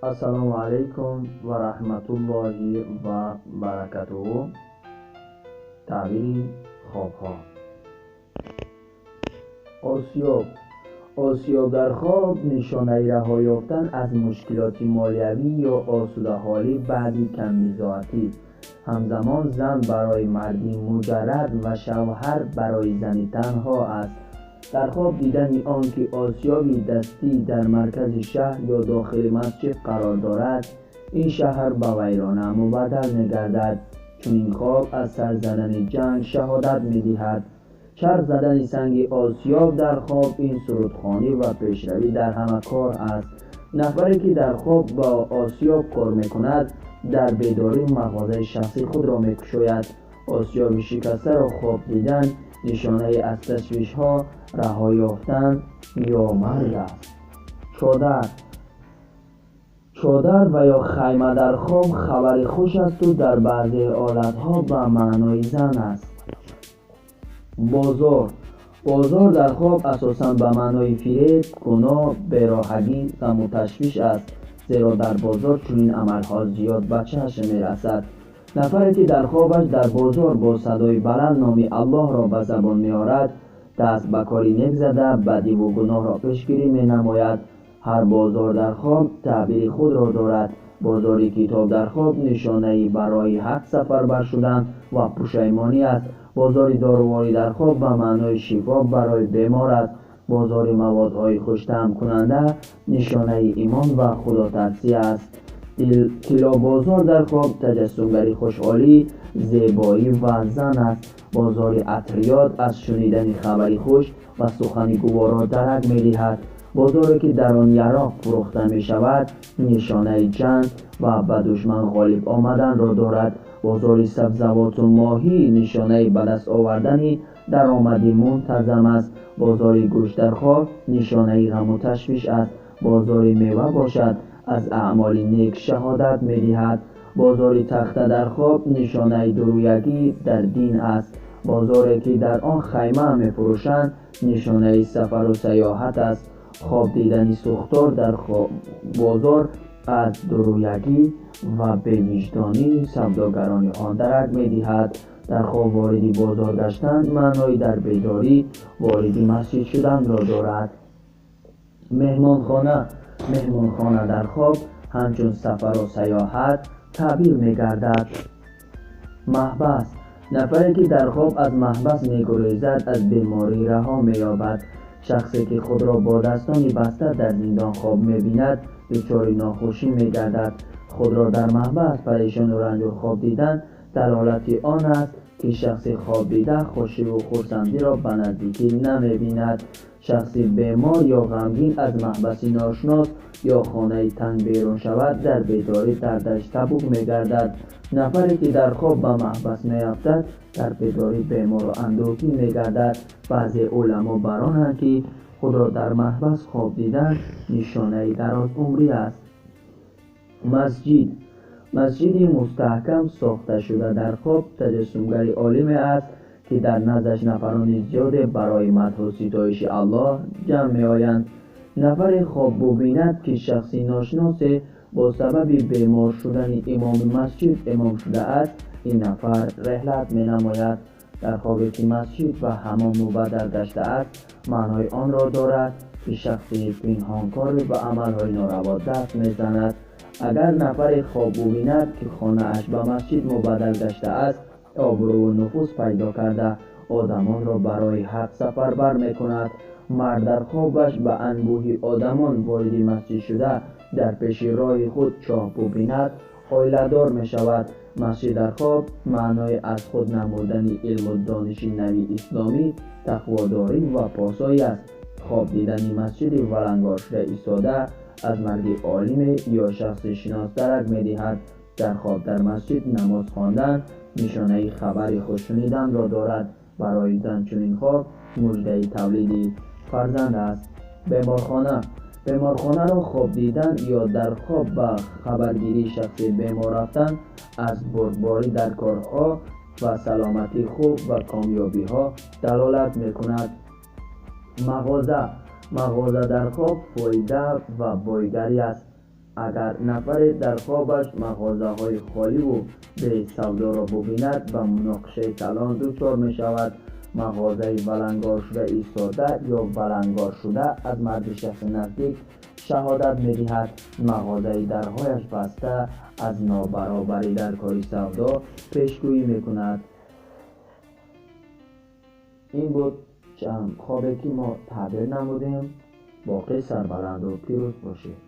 Ассалому алайкум ва раҳматуллоҳи ва баракатуҳу. Таъбири хобҳо. Осиёб. Осиёб дар хоб нишонаи раҳо ёфтан аз мушкилоти молиявӣ ё осудаҳолӣ баъди камбизоатӣ. Ҳамзамон зан барои марди муҷаррад ва шавҳар барои зани танҳо аст. Дар хоб дидани он ки осиёби дастӣ дар маркази шаҳр ё дохили масҷид қарор дорад, ин шаҳр ба вайрона мубаддал мегардад. Чунин хоб аз сар задани ҷанг шаҳодат медиҳад. Чарх задани санги осиёб дар хоб ин сурудхонӣ ва пешравӣ дар ҳама кор аст. Нафаре ки дар хоб бо осиёб кор мекунад, дар бедорӣ мағозаи шахсии худро мекушояд. Осиёби шикастаро хоб дидан нишонаи аз ташвишҳо раҳо ёфтан ё марг аст. Чодар. Чодар ва ё хайма дар хоб хабари хуш асту дар баъзе ҳолатҳо ба маънои зан аст. Бозор. Бозор дар хоб асосан ба маънои фиреб, гуноҳ, бероҳагӣ, ғаму ташвиш аст, зеро дар бозор чунин амалҳо зиёд ба чашм мерасад. Нафаре ки дар хобаш дар бозор бо садои баланд номи Аллоҳро ба забон меорад, даст ба кори нек зада, бадиву гуноҳро пешгирӣ менамояд. Ҳар бозор дар хоб таъбири худро дорад. Бозори китоб дар хоб нишонаи барои ҳақ сафарбар шудан ва пушаймонӣ аст. Бозори доруворӣ дар хоб ба маънои шифо барои бемор аст. Бозори маводҳои хуштаъмкунанда нишонаи имон ва худотарсӣ аст. Тиллобозор дар хоб таҷассумгари хушҳолӣ, зебоӣ ва зан аст. Бозори атриёт аз шунидани хабари хуш ва сухани гуворо дарак медиҳад. Бозоре ки дар он яроқ фурӯхта мешавад, нишонаи ҷанг ва ба душман ғолиб омаданро дорад. Бозори сабзавоту моҳӣ нишонаи ба даст овардани даромади мунтазам аст. Бозори гӯшт дар хоб нишонаи ғаму ташвиш аст. Бозори мева бошад, аз аъмоли нек шаҳодат медиҳад. Бозори тахта дар хоб нишонаи дурӯягӣ дар дин аст. Бозоре ки дар он хайма мефурӯшанд, нишонаи сафару сайёҳат аст. Хоб дидани сӯхтор дар бозор аз дурӯягӣ ва бевиҷдонии савдогарони он дарак медиҳад. Дар хоб вориди бозор гаштан маънои дар бедорӣ вориди масҷид шуданро дорад. Меҳмонхона. Меҳмонхона дар хоб ҳамчун сафару сайёҳат таъбир мегардад. Маҳбас. Нафаре ки дар хоб аз маҳбас мегурезад, аз беморӣ раҳо меёбад. Шахсе ки худро бо дастони баста дар зиндон хоб мебинад, дучори нохушӣ мегардад. Худро дар маҳбас парешону ранҷур хоб дидан далолати он аст, ки шахси хобдида хушиву хурсандиро ба наздикӣ намебинад. Шахси бемор ё ғамгин аз маҳбаси ношинос ё хонаи танг берун шавад, дар бедорӣ дардаш табук мегардад. Нафаре ки дар хоб ба маҳбас меафтад, дар бедорӣ бемору андӯҳгин мегардад. Баъзе уламо бар онанд, ки худро дар маҳбас хоб дидан нишонаи дарозумрӣ аст. Масҷид. Масҷиди мустаҳкам сохташуда дар хоб таҷассумгари олиме аст, ки дар наздаш нафарони зиёде барои мадҳу ситоиши Аллоҳ ҷамъ меоянд. Нафаре хоб бубинад, ки шахси ношиносе бо сабаби бемор шудани имоми масҷид имом шудааст, ин нафар реҳлат менамояд. Дар хобе ки масҷид ба ҳамом мубаддал гаштааст, маънои онро дорад, ки шахси пинҳонкоре ба амалҳои нораво даст мезанад. Агар нафаре хоб бубинад, ки хонааш ба масҷид мубаддал гаштааст, обрӯву нуфуз пайдо карда, одамонро барои ҳақ сафарбар мекунад. Мард дар хобаш ба анбӯҳи одамон вориди масҷид шуда, дар пеши роҳи худ чоҳ бубинад, оиладор мешавад. Масҷид дар хоб маънои аз худ намудани илму дониши нави исломӣ, тақводорӣ ва порсоӣ аст. Хоб дидани масҷиди валангоршуда истода аз марги олиме ё шахси шинос дарак медиҳад. Дар хоб дар масҷид намоз хондан нишонаи хабари хуш шуниданро дорад. Барои зан чунин хоб муждаи тавлиди фарзанд аст. Беморхона. Беморхонаро хоб дидан ё дар хоб ба хабаргирии шахси бемор рафтан аз бурдборӣ дар корҳо ва саломатии хуб ва комёбиҳо далолат мекунад. Мағоза. Мағоза дар хоб фоида ва бойгарӣ аст. Агар нафаре дар хобаш мағозаҳои холиву бесавдоро бубинад, ба муноқишаи калон дучор мешавад. Мағозаи валангоршуда истода ё валангоршуда аз марги шахси наздик шаҳодат медиҳад. Мағозаи дарҳояш баста аз нобаробарӣ дар кори савдо пешгӯӣ мекунад. Ин буд чанд хобе, ки мо таъбир намудем. Боқӣ сарбаланду пирӯз бошед.